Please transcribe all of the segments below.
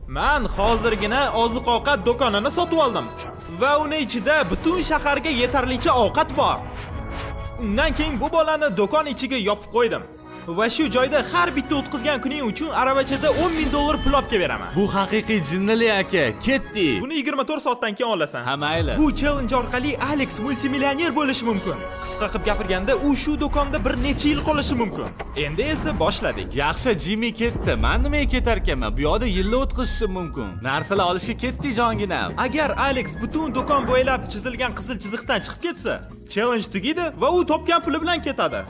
Man hozirgina oziq-ovqat do'konini sotib oldim va uni ichida butun shaharga yetarlicha ovqat bor. Undan keyin bu bolani do'kon ichiga yopib qo'ydim. Va shu joyda har bitta o'tkazgan kuning uchun aravachada 10 ming dollar pul olib kelib beraman. Bu haqiqiy jinnilik aka. Ketdik. Buni 24 soatdan keyin olasan. Ha, mayli. Bu challenge orqali Alex multimillioner bo'lishi mumkin. Qisqa qilib gapirganda, u shu do'konda bir necha yil qolishi mumkin. Endi esa boshladik. Yaxshi, Jimmy ketdi. Men nimaga ketar ekanman? Bu yoqda yillar o'tkazishim mumkin. Narsalar olishga ketdik, jonginam. Agar Alex butun do'kon bo'ylab chizilgan qizil chiziqdan chiqib ketsa, challenge tugaydi va u topgan puli bilan ketadi.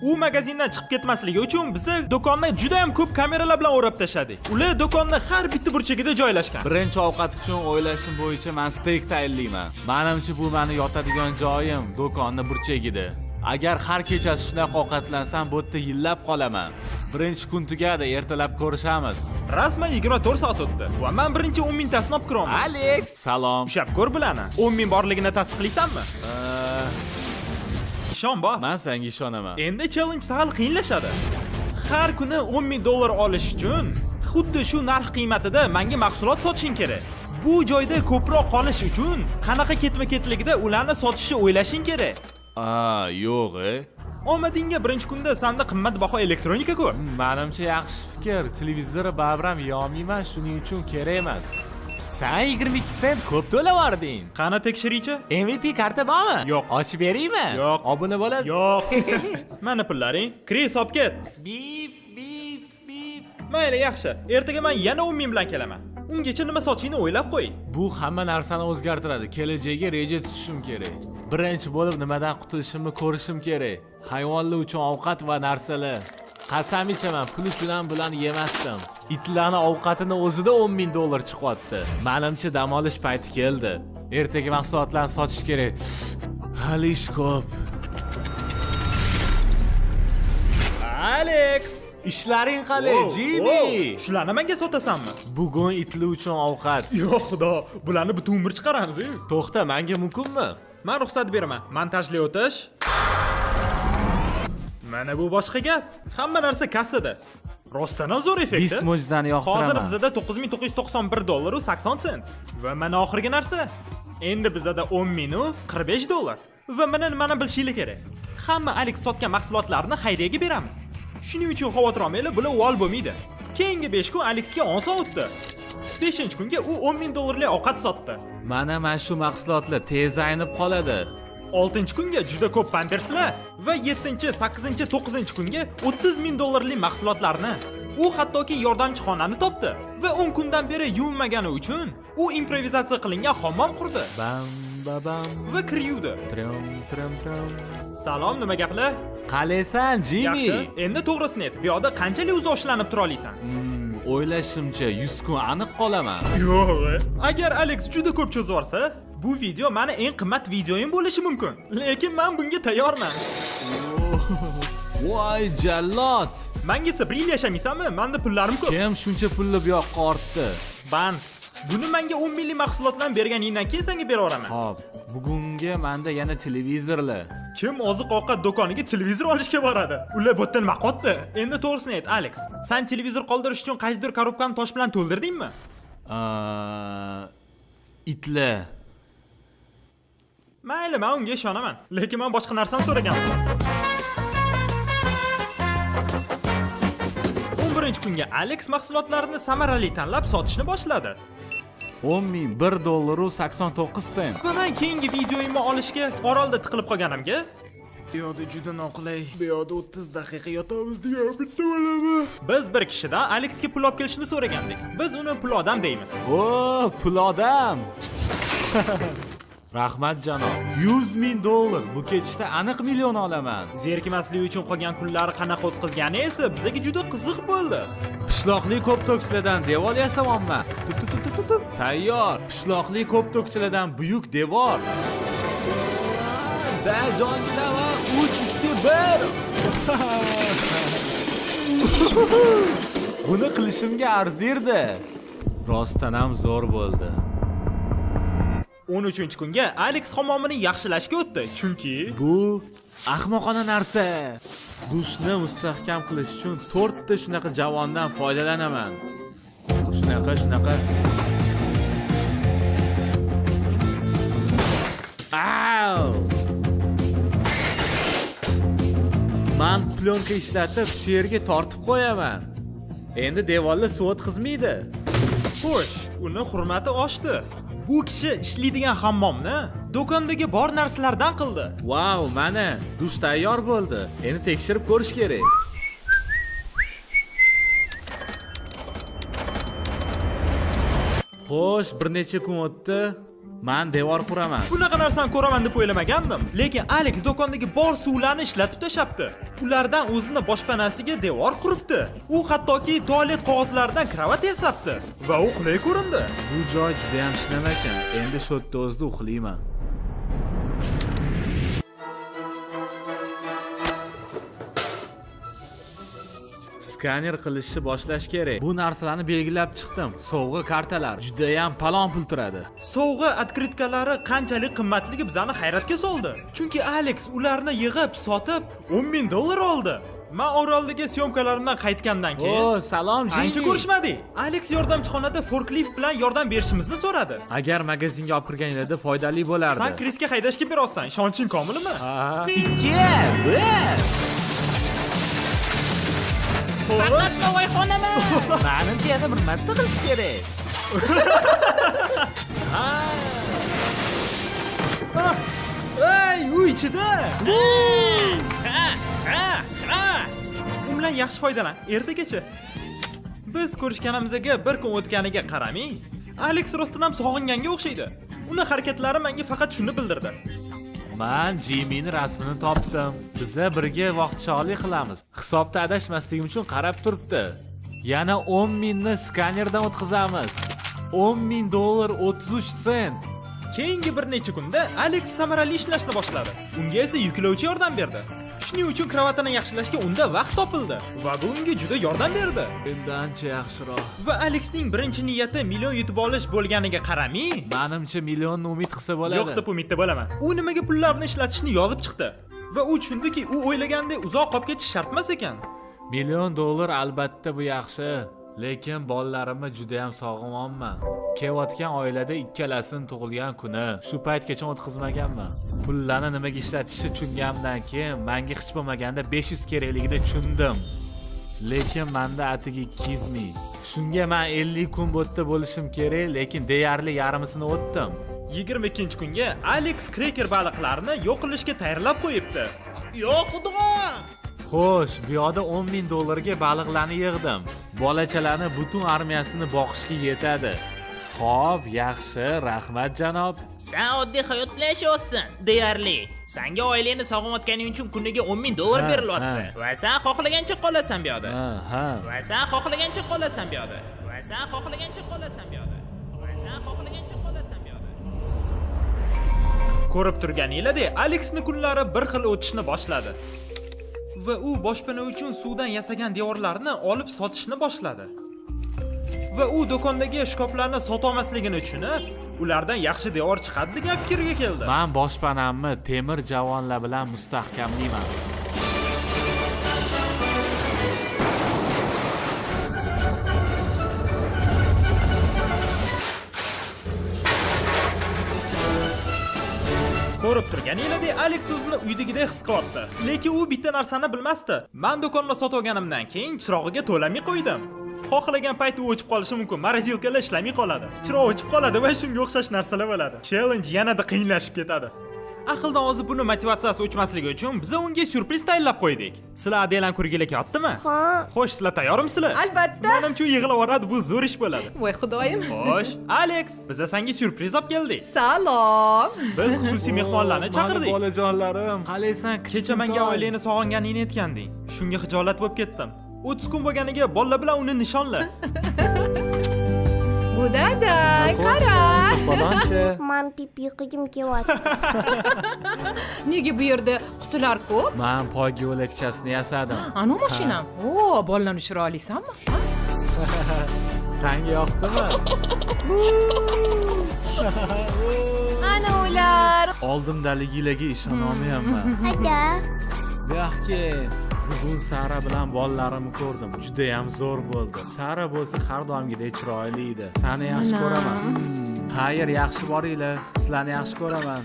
U magazindan chiqib ketmasligi uchun biza do'konni juda ham ko'p kameralar bilan o'rab tashladik. Ular do'konni har bitta burchagida joylashgan. Birinchi ovqat uchun o'ylashim bo'yicha men steyk tayinlayman. Menimcha bu meni yotadigan joyim, do'konni burchagida. Agar har kechasi shunaqa ovqatlansam, bu yerda yillab qolaman. Birinchi kun tugadi, ertalab ko'rishamiz. Rasman 24 soat o'tdi va men birinchi 10 mingtasini olib kiraman. Alex, salom. Ushlab ko'r bularni. 10 ming borligini tasdiqlaysanmi? Ishon bor. Men senga ishonaman. Endi challenge sal qiyinlashadi. Har kuni 10 ming dollar olish uchun xuddi shu narx qiymatida menga mahsulot sotishing kerak. Bu joyda ko'proq qolish uchun qanaqa ketma-ketligida ularni sotishni o'ylashing kerak. A, yo'q, e. Omadingga birinchi kunda sanda qimmatbaho elektronika ko'p. Menimcha yaxshi fikr. Televizorni baribir ham yeyolmayman, shuning uchun kerak emas. Sen 22 sent ko'p to'lavording. Qani tekshiriychi? MVP karta bormi? Yo'q. Ochib beraymi? Yo'q. Obuna bo'lasiz. Yo'q. Mana pullaring. Kris olib ket. Bip bip bip. Mayli, yaxshi. Ertaga men yana 10 ming bilan kelaman. Ungacha nima sotishingni o'ylab qo'y. Bu hamma narsani o'zgartiradi. Kelajakka reja tuzishim kerak. Birinchi bo'lib nimadan qutulishimni ko'rishim kerak. Hayvonlar uchun ovqat va narsalar. Qasam ichaman, pul uchun ham bularni yemasdim. Itlarni ovqatini o'zida 10 ming dollar chiqyapti. Menimcha dam olish payti keldi. Ertaga mahsulotlarni sotish kerak. Hali ish ko'p. Alex! Ishlaring qalay, Jimmy? Wow. Shularni menga sotasanmi? Bugun itlar uchun ovqat. Yo'q, xudo, bularni butun umr chiqaramiz. To'xta, menga mumkinmi? Men ruxsat beraman. Montajli o'tish. Mana bu boshqa gap. Hamma narsa kassada. Rostdan ham zo'r effekt. Beast mo'jizani yoqtiraman. Hozir bizada 9991 dollar u 80 sent. Va mana oxirgi narsa. Endi bizada 10 ming u 45 dollar. Va mana nimani bilishinglar kerak. Hamma Alex sotgan mahsulotlarni xayriyaga beramiz. Shuning uchun xavotir olmanglar, bular uvol bo'lmaydi. Keyingi 5 kun Alexga oson o'tdi. 5-kunga u 10 ming dollarlik ovqat sotdi. Mana shu mahsulotlar tez aynib qoladi. 6-kunga juda ko'p pamperslar va 7-, 8-, 9-kunga 30 ming dollarlik mahsulotlarni. U hattoki yordamchi xonani topdi va 10 kundan beri yuvinmagani uchun u improvizatsiya qilingan hammom qurdi Bam ba bam. va kir yuvdi. Trim trim trim. Salom, nima gaplar? Qalaysan, Jimmy? Yaxshi. Endi to'g'risini ayt. Bu yoqda qanchalik uzoq ushlanib tura olasan? O'ylashimcha 100 kun aniq qolaman. Yo'q. Agar Alex juda ko'p cho'zib yuborsa, bu video mani eng qimmat videoyim bo'lishi mumkin. Lekin men bunga tayyorman. Voy jallod! Manga esa bir yil yashamaysanmi? Menda pullarim ko'p. Kim shuncha pulni bu yoqqa ortdi? Band. Buni menga 10 minglik mahsulotlarni berganingdan keyin senga beraveraman. Xo'p, bugunga menda yana televizorlar. Kim oziq-ovqat do'koniga televizor olishga boradi? Ular bu yerda nima qotdi? Endi to'g'risini ayt, Alex. Sen televizor qoldirish uchun qaysidir korobkani tosh bilan to'ldirdingmi? Itlar. Mayli, men unga ishonaman. Lekin men boshqa narsani so'raganman. 11-kunga Alex mahsulotlarini samarali tanlab sotishni boshladi. 10 ming 1 dollar u 89 sent. Va men keyingi videoyimni olishga orolda tiqilib qolganimga Bu yoqda juda noqulay. Bu yoqda 30 daqiqa yotamiz degan bitta bo'ladi. Biz bir kishidan Alexga pul olib kelishini so'ragandik. Biz uni pul odam deymiz. O, pul odam. Rahmat janob. 100 ming dollar. Bu ketishda aniq million olaman. Zerikmasligi uchun qolgan kunlari qanaqa o'tkazgani esa bizga juda qiziq bo'ldi. Pishloqli ko'ptokchilardan devor yasamonman. Tup tup tup tup tup. Tayyor. Pishloqli ko'ptokchilardan buyuk devor. Da jonginam, 3 2 1. Buni qilishimga arzirdi. Rostdan ham zo'r bo'ldi. 13-kunga Alex hammomini yaxshilashga o'tdi, chunki bu ahmoqona narsa. Dushni mustahkam qilish uchun 4 ta shunaqa javondan foydalanaman. Shunaqa Shunaqa, shunaqa. Au! Man plyonka ishlatib shu yerga tortib qo'yaman. Endi devorlar suv o'tkazmaydi. Xo'sh, uni hurmati oshdi. Bu kishi ishlaydigan hammomni do'kondagi bor narsalardan qildi. Vau, mana dush tayyor bo'ldi. Endi tekshirib ko'rish kerak. Xo'sh, bir necha kun o'tdi. Man devor quraman. Bunaqa narsani ko'raman deb o'ylamagandim. Lekin Alex do'kondagi bor suvlarni ishlatib tashlabdi. Ulardan o'zini boshpanasiga devor quribdi. U hattoki tualet qog'ozlaridan kravat yasabdi va u qulay ko'rindi. Bu joy juda ham shinam ekan. Endi shu yerda o'zida uxlayman. Skaner qilishni boshlash kerak. Bu narsalarni belgilab chiqdim. Sovg'a kartalar juda ham palon pul turadi. Sovg'a otkritkalari qanchalik qimmatligi bizani hayratga soldi. Chunki Alex ularni yig'ib, sotib 10 000 dollar oldi. Men Oroldagi syomkalarimdan qaytgandan keyin O, salom, ancha Jimmy. ko'rishmadik. Alex yordamchixonada forklift bilan yordam berishimizni so'radi. Agar magazinga olib kirganinglarda foydali bo'lardi. San Krisga haydashga berolsan, ishonching komilmi? Ha. 2, 1. Faqat novvoyxonama. Manimcha yana bir marta qilish kerak. Ha. Ey, uy ichida. Ha, ha, ha. U bilan yaxshi foydalan. Ertagacha. Biz ko'rishganimizga bir kun o'tganiga qaramay, Alex rostdan ham sog'inganga o'xshaydi. Uni harakatlari menga faqat shuni bildirdi. Man Jimmyni rasmini topdim. Biza birga vaqtichog'lik qilamiz. Hisobda adashmasligim uchun qarab turibdi. Yana 10 mingni skanerdan o'tkazamiz. 10 ming dollar 33 sent. Keyingi bir necha kunda Alex samarali ishlashni boshladi. Unga esa yuklovchi yordam berdi. Shuning uchun kravatini yaxshilashga unda vaqt topildi va bu unga juda yordam berdi. Endi ancha yaxshiroq. Va Alexning birinchi niyati million yutib olish bo'lganiga qaramay, Manimcha millionni umid qilsa bo'ladi. yo'q deb umidda bo'laman. U nimaga pullarni ishlatishni yozib chiqdi va u tushundiki, u o'ylagandek uzoq qolib ketish shart emas ekan. Million dollar albatta bu yaxshi, lekin bolalarimni juda ham sog'inyapman. Kelayotgan oilada ikkalasini tug'ilgan kuni shu paytgacha o'tkazmaganman. Pullarni nimaga ishlatishni tushunganimdan keyin menga hech bo'lmaganda 500 kerakligini tushundim. Lekin menda atigi 200 ming. Shunga men 50 kun bu yerda bo'lishim kerak, lekin deyarli yarmisini o'tdim. 22-kunga Alex kreker baliqlarini yo'q qilishga tayyorlab qo'yibdi. Yo'q, xudo. Xo'sh, bu yoqda 10 ming dollarga baliqlarni yig'dim. Bolachalarni butun armiyasini boqishga yetadi. Xo'p, yaxshi, rahmat janob. Sen oddiy hayot bilan yashayapsan, deyarli. Sanga oilangni sog'inayotganing uchun kuniga 10 ming dollar berilyapti. Va sen xohlagancha qolasan bu yoqda. Ha, ha. Va sen xohlagancha qolasan bu yoqda. Va sen xohlagancha qolasan bu yoqda. Va sen xohlagancha qolasan bu yoqda. Ko'rib turganinglardek, Alexni kunlari bir xil o'tishni boshladi. Va u boshpana uchun suvdan yasagan devorlarni olib sotishni boshladi. Va u do'kondagi shkaflarni sotolmasligini tushunib, ulardan yaxshi devor chiqadi degan fikrga keldi. Men boshpanamni temir javonlar bilan mustahkamlayman. Ko'rib turganinglardek, Alex o'zini uydagidek his qilyapti. Lekin u bitta narsani bilmasdi. Men do'konda sotib olganimdan keyin chirog'iga to'lamay qo'ydim. Xohlagan payt u o'chib qolishi mumkin. Морозилка lar ishlamay qoladi. Chiroq o'chib qoladi va shunga o'xshash narsalar bo'ladi. Challenge yanada qiyinlashib ketadi. Aqldan ozib buni motivatsiyasi o'chmasligi uchun biz unga syurpriz tayyorlab qo'ydik. Sizlar Adelani ko'rgili kelyaptimi? Ha. Xo'sh, sizlar tayyormisizlar? Albatta. Menimcha u yig'lab yuboradi, bu zo'r ish bo'ladi. Voy xudoyim. Xo'sh, Alex, biz senga syurpriz olib keldik. Salom. Biz xususiy mehmonlarni chaqirdik. Mani bolajonlarim, qalaysan? Kecha menga oilangni sog'inganingni aytganding. Shunga xijolat bo'lib ketdim. 30 kun bo'lganiga bolalar bilan uni nishonla. Bu dada, qara. Baloncha. Man pipi qilgim kelyapti. Nega bu yerda qutilar ko'p? Man poyga yo'lakchasini yasadim. Anu mashinam. O, bolalarni uchira olasanmi? Sanga yoqdimi? Ana ular. Oldimdaligilarga ishonolmayapman. Aka, Bu yoqqa. Bugun Sara bilan bolalarimni ko'rdim. Juda ham zo'r bo'ldi. Sara bo'lsa har doimgidek chiroyli edi. Seni yaxshi ko'raman. Xayr, yaxshi boringlar. Sizlarni yaxshi ko'raman.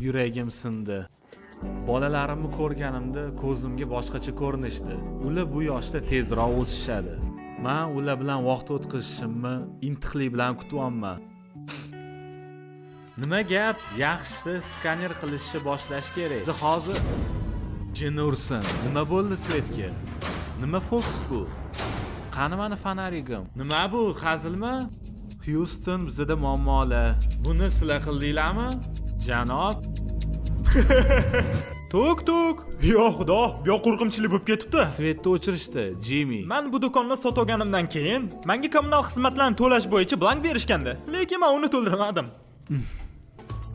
Yuragim sindi. Bolalarimni ko'rganimda ko'zimga boshqacha ko'rinishdi. Ular bu yoshda tezroq o'sishadi. Men ular bilan vaqt o'tkazishimni intiqlik bilan kutyapman. Nima gap? Yaxshisi skaner qilishni boshlash kerak. Biz hozir jin ursin. Nima bo'ldi svetga? Nima fokus bu? Qani mani fonarigim? Nima bu? Hazilmi? Houston, bizda muammolar. Buni sizlar qildinglarmi? Janob, Tuk tuk. Yo xudo, bu yoq qo'rqinchli bo'lib ketibdi. Svetni o'chirishdi, Jimmy. Man bu do'konni sotib olganimdan keyin menga kommunal xizmatlarni to'lash bo'yicha blank berishgandi, lekin men uni to'ldirmadim.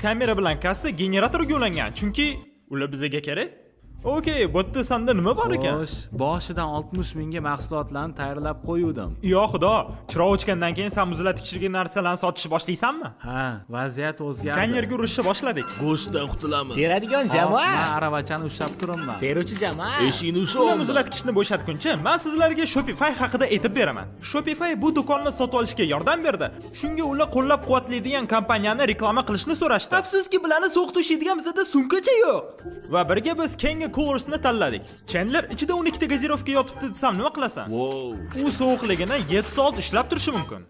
Kamera bilan kassa generatorga ulangan, chunki ular bizga kerak. Okey, bu yerda sanda nima bor ekan? Xo'sh, boshidan 60 mingga mahsulotlarni tayyorlab qo'yuvdim. Yo xudo, chiroq o'chgandan keyin san muzlatgichlik narsalarni sotishni boshlaysanmi? Ha, vaziyat o'zgardi. Skanerga urishni boshladik. Go'shtdan qutulamiz. Teradigan Hop, jamoa. Men aravachani ushlab turibman. Teruvchi jamoa. Eshikni Ular ushlab. muzlatgichni bo'shatguncha men sizlarga Shopify haqida aytib beraman. Shopify bu do'konni sotib olishga yordam berdi. Shunga ular qo'llab-quvvatlaydigan kompaniyani reklama qilishni so'rashdi. Afsuski, bularni sovuq to'shiydigan bizda sumkacha yo'q. Va birga biz Kenga Coolers'ni tanladik. Chandler ichida 12 ta gazirovka yotibdi desam nima qilasan? Wow. U sovuqligini 7 soat ushlab turishi mumkin.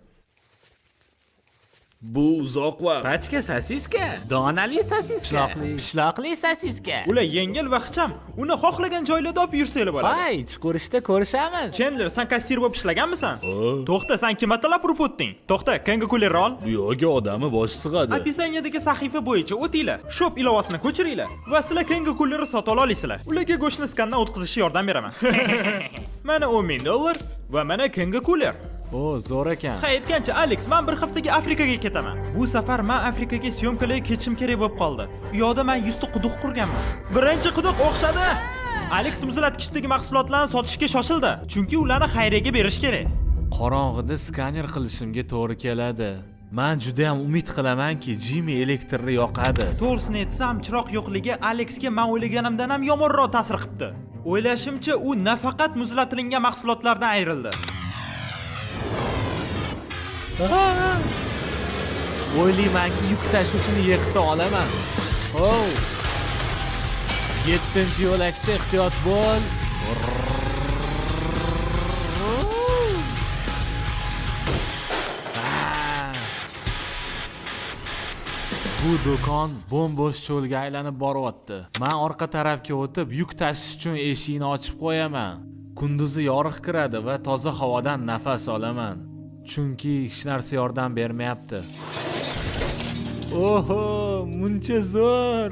Bu uzoq vaqt. Pachka sosiska. Donali sosiska. Pishloqli. Pishloqli sosiska. Ular yengil va ixcham. Uni xohlagan joylarda olib yursanglar bo'ladi. Voy, chiqurishda ko'rishamiz. Chandler, san kassir bo'lib ishlaganmisan? To'xta, san kim matalab urib o'tding? To'xta, Kenga Cooler ol. Bu yo'ga odami boshi sig'adi. Описаниядagi sahifa bo'yicha o'tinglar, shop ilovasini ko'chiringlar va sizlar Kenga Coolerni sotib ola olasizlar. Ularga go'shtni skandan o'tkazishga yordam beraman. Mana 10 ming dollar va mana Kenga Cooler. O, zo'r ekan. Ha, aytgancha Alex, men bir haftaga Afrikaga ketaman. Bu safar men Afrikaga syomkalarga ketishim kerak bo'lib qoldi. U yoqda men 100 ta quduq qurganman. Birinchi quduq o'xshadi. Alex muzlatgichdagi mahsulotlarni sotishga shoshildi, chunki ularni xayriyaga berish kerak. Qorong'ida skaner qilishimga to'g'ri keladi. Men juda ham umid qilamanki, Jimmy elektrni yoqadi. To'g'risini aytsam, chiroq yo'qligi Alexga men o'ylaganimdan ham yomonroq ta'sir qilibdi. O'ylashimcha, u nafaqat muzlatilgan mahsulotlardan ayrildi. O'ylaymanki, yuk tashuvchini yiqita olaman. Oh. 7-yo'lakcha, ehtiyot bo'l. Ah. Bu do'kon bo'm-bo'sh cho'lga aylanib boryapti. Men orqa tarafga o'tib, yuk tashish uchun eshikni ochib qo'yaman. Kunduzi yorug' kiradi va toza havodan nafas olaman. Chunki hech narsa yordam bermayapti. Oho, muncha zo'r.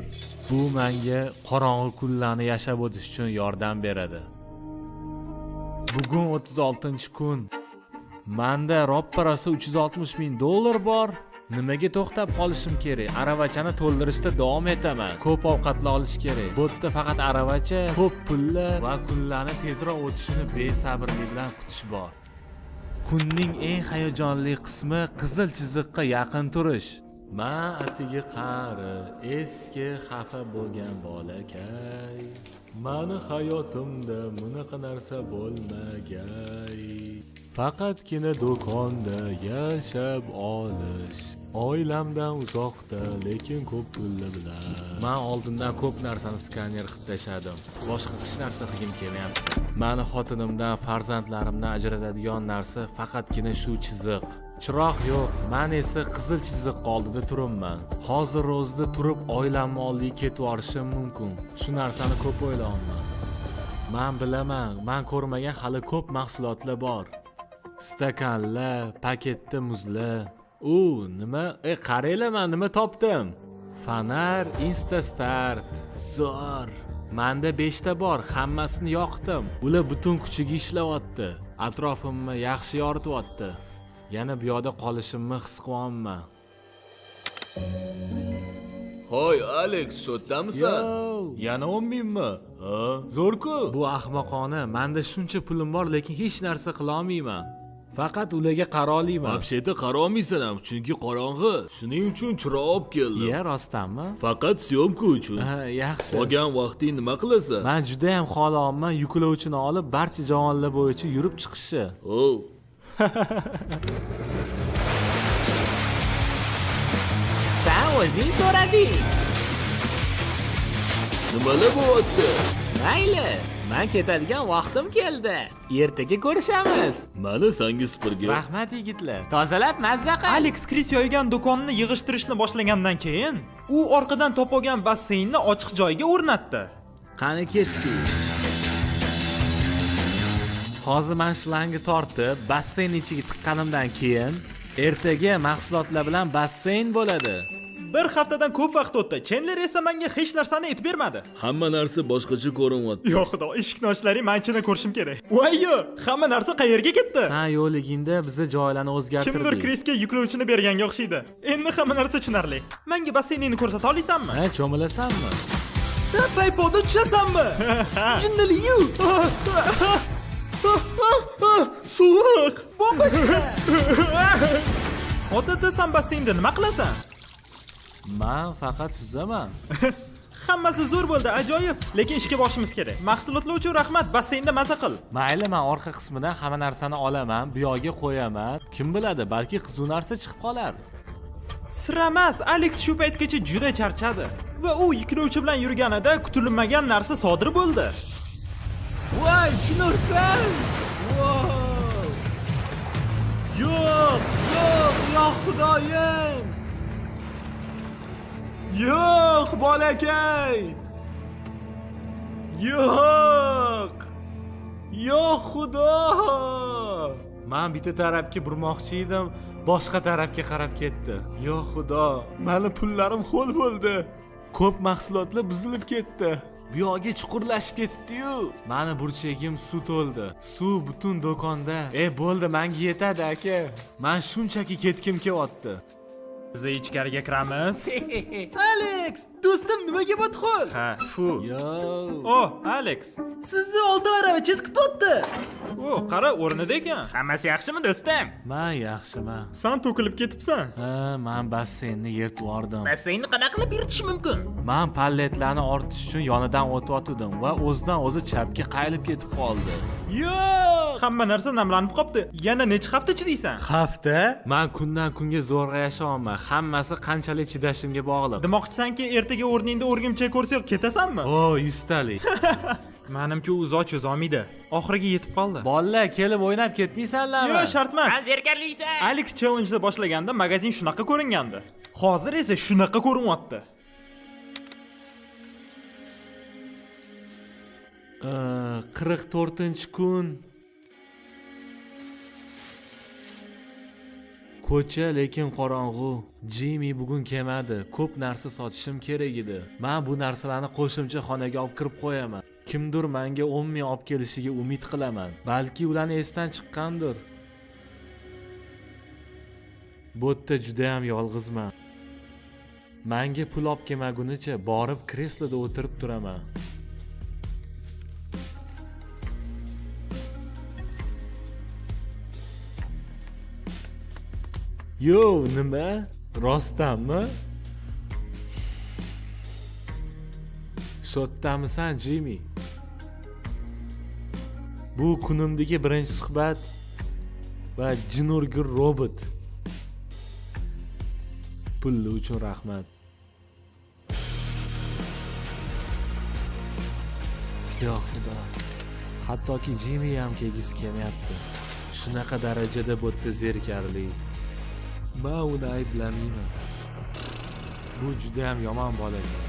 Bu menga qorong'i kunlarni yashab o'tish uchun yordam beradi. Bugun 36-kun. Menda roppa-rosa 360 ming dollar bor. Nimaga to'xtab qolishim kerak? Aravachani to'ldirishda davom etaman. Ko'p ovqatlar olish kerak. Bu yerda faqat aravacha, ko'p pullar va kunlarni tezroq o'tishini besabrlik bilan kutish bor. Kunning eng hayajonli qismi qizil chiziqqa yaqin turish. Man atigi qari, eski xafa bo'lgan bolakay. Mani hayotimda bunaqa narsa bo'lmagay. Faqatgina do'konda yashab olish. Oilamdan uzoqda, lekin ko'p pullar bilan. Men oldindan ko'p narsani skaner qilib tashladim. Boshqa hech narsa qilgim kelmayapti. Mani xotinimdan, farzandlarimdan ajratadigan narsa faqatgina shu chiziq. Chiroq yo'q, men esa qizil chiziq oldida turibman. Hozir o'zida turib oilamni oldiga ketib yuborishim mumkin. Shu narsani ko'p o'ylayapman. Men bilaman, men ko'rmagan hali ko'p mahsulotlar bor. Stakanlar, paketda muzlar. U nima? Qaranglar, men nima topdim? Fonar InstaStart. Zo'r. Menda 5 ta bor, hammasini yoqdim. Ular butun kuchiga ishlayapti. Atrofimni yaxshi yorityapti. Yana bu yoqda qolishimni his qilyapman. Hoy Alex, shodamisan? Yana 10 mingmi? Ha, zo'r-ku. Bu ahmoqona, menda shuncha pulim bor, lekin hech narsa qila olmayman. Faqat ularga qaroliyman. Вообще-то qarolmaysan ham, chunki qorong'i. Shuning uchun chiroq olib keldim. Iya, rostdanmi? Faqat syomka uchun. Ha, yaxshi. Qolgan vaqting nima qilasan? Man juda ham xohlayapman yuklovchini olib barcha javonlar bo'yicha yurib chiqishni. Oh. San o'zing so'rading. Nimalar bo'lyapti? Mayli, men ketadigan vaqtim keldi. Ertaga ko'rishamiz. Mana sanga supurgi. Rahmat yigitlar. Tozalab mazza qil. Alex Kris yoygan do'konni yig'ishtirishni boshlagandan keyin u orqadan topolgan basseynni ochiq joyga o'rnatdi. Qani ketdik. Hozir men shlangni tortib, basseyn ichiga tiqqanimdan keyin ertaga mahsulotlar bilan basseyn bo'ladi. Bir haftadan ko'p vaqt o'tdi. Chandler esa menga hech narsani aytib bermadi. Hamma narsa boshqacha ko'rinyapti. Yo xudo, eshikni ochlaring, men ichini ko'rishim kerak. Voy-yo, hamma narsa qayerga ketdi? San yo'ligingda biza joylarni o'zgartirdik. Kimdir Krisga yuklovchini berganga o'xshaydi. Endi hamma narsa tushunarli. Menga basseyningni ko'rsata olasanmi? Ha, cho'milasanmi? Sen PayPalda tushasanmi? Jinnili-yu. Sovuq. Bombachi. Odatda sen basseynda nima qilasan? Men faqat suzaman. Hammasi zo'r bo'ldi, ajoyib. Lekin ishga borishimiz kerak. Mahsulotlar uchun rahmat, basseynda maza qil. Mayli, men orqa qismidan hamma narsani olaman, bu yoqga qo'yaman. Kim biladi, balki qiziq narsa chiqib qolar. Sir emas, Alex shu paytgacha juda charchadi va u yuklovchi bilan yurganida kutilmagan narsa sodir bo'ldi. Voy, chinursan! Wow! Yo'q, yo'q, yo xudoyim! Yo'q, bolakay! Yo'q! Yo'q, xudo! Men bitta tarafga burmoqchi edim, boshqa tarafga qarab ketdi. Yo'q, xudo, meni pullarim ho'l bo'ldi. Ko'p mahsulotlar buzilib ketdi. Bu yoqga chuqurlashib ketibdi-yu. Meni burchagim suv to'ldi. Suv butun do'konda. Bo'ldi, menga yetadi aka. Men shunchaki ketgim kelyapti. Biz ichkariga kiramiz. Alex, do'stim nimaga botxo'l? Ha, fu. Yo. O, Alex. Sizni olti aravachingiz kutyapti. O, qara, o'rnida ekan. Hammasi yaxshimi do'stim? Men yaxshiman. San to'kilib ketibsan. Ha, men basseynni yirtib yubordim. Basseynni qanaqa qilib yuritish mumkin? Men palletlarni ortish uchun yonidan o'tayotgandim va o'zidan o'zi chapga qayilib ketib qoldi. Yo'q! Hamma narsa namlanib qopti. Yana necha hafta chidaysan? Hafta? Men kundan kunga zo'rg'a yashayapman. Hammasi qanchalik chidashimga bog'liq. Demoqchisanki, ertaga o'rningda o'rgimchak ko'rsak ketasanmi? O, yuztalik. Menimcha u uzoq cho'zolmaydi. Oxiriga yetib qoldi. Bolalar kelib o'ynab ketmaysanlarmi? Yo'q, shart emas. San zerikarlisan. Alex challenge'da boshlaganda magazin shunaqa ko'ringandi. Hozir esa shunaqa ko'rinyapti. 44-kun. Ko'cha lekin qorong'u. Jimmy bugun kelmadi. Ko'p narsa sotishim kerak edi. Men bu narsalarni qo'shimcha xonaga olib kirib qo'yaman. Kimdir menga 10 ming olib kelishiga umid qilaman. Balki ularni esdan chiqqandir. Bu yerda juda ham yolg'izman. Menga pul olib kelmagunicha borib kresloda o'tirib turaman. Yo, nima? Rostdanmi? Sotdamisan, Jimmy? Bu kunimdagi birinchi suhbat va jinurgir robot. Pulli uchun rahmat. Yo xudo. Hattoki Jimmy ham kelgisi kelmayapti. Shunaqa darajada bu yerda zerikarli. Men uni ayblamayman. Bu juda ham yomon bola ekan.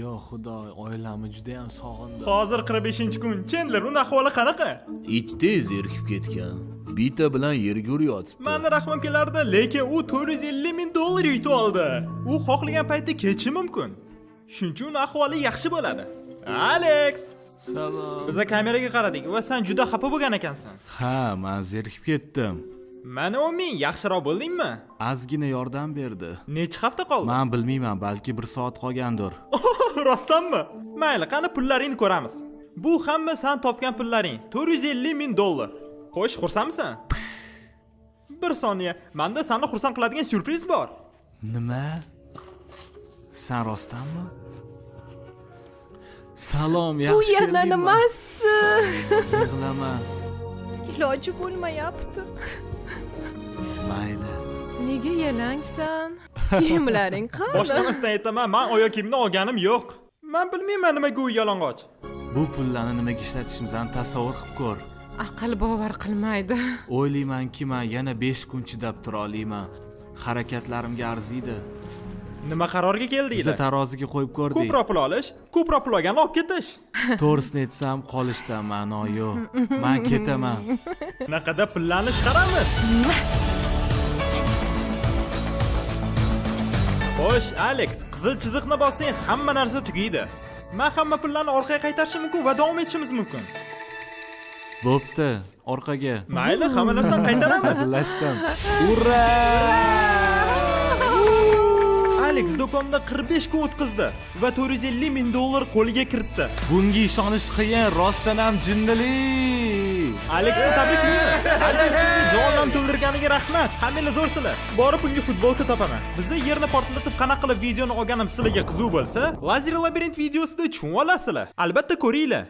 Yo xudo, oilamni juda ham sog'indim. Hozir 45-kun. Chandler, uni ahvoli qanaqa? It tez erkib ketgan. Bita bilan yerga urayotibdi. Meni rahmim kelardi, lekin u 450 ming dollar yutib oldi. U xohlagan paytda ketishi mumkin. Shuning uchun ahvoli yaxshi bo'ladi. Alex, Salom. biza kameraga qaradik va sen juda xafa bo'lgan ekansan. Ha, men zerikib ketdim. Mana 10 ming, yaxshiroq bo'ldingmi? Ozgina yordam berdi. Necha hafta qoldi? Men bilmayman, balki 1 soat qolgandir. Rostdanmi? Mayli, qani pullaringni ko'ramiz. Bu hamma san topgan pullaring. 450 ming dollar. Xo'sh, xursandmisan? Bir soniya, menda seni xursand qiladigan syurpriz bor. Nima? Sen rostdanmi? Salom, Bu yaxshi yana keldingmi? nimasi? Yig'lama. Iloji bo'lmayapti. Mayli. Nega yalangsan? Kiyimlaring qani? Boshlamasdan aytaman, men oyoq kiyimni olganim yo'q. Men bilmayman nimaga u yalang'och. Bu pullarni nimaga ishlatishimizni tasavvur qilib ko'r. Aql bovar qilmaydi. O'ylaymanki, men yana 5 kun chidab tura olaman. Harakatlarimga arziydi. Nima qarorga Biza keldinglar? taroziga qo'yib ko'rdik. Ko'proq pul olish, ko'proq pul olganni olib ketish. To'g'risini aytsam, qolishdan ma'no yo'q. Men ketaman. Naqada pullarni chiqaramiz. Xo'sh, Alex, qizil chiziqni bossang hamma narsa tugaydi. Men hamma pullarni orqaga qaytarishim mumkin va davom etishimiz mumkin. Bo'pti, orqaga. Mayli, hamma narsani qaytaramiz. Hazillashdim. Ura! Alex do'konda 45 kun o'tkazdi va 450 ming dollar qo'liga kiritdi. Bunga ishonish qiyin, rostdan ham jinnilik. Alexni tabriklaymiz. Alexni jondan to'ldirganiga rahmat. Hammanglar zo'rsizlar. Borib unga futbolka topaman. Bizni yerni portlatib qanaqa qilib videoni olganim sizlarga qiziq bo'lsa, Lazer labirint videosida tushunib olasizlar. Albatta ko'ringlar.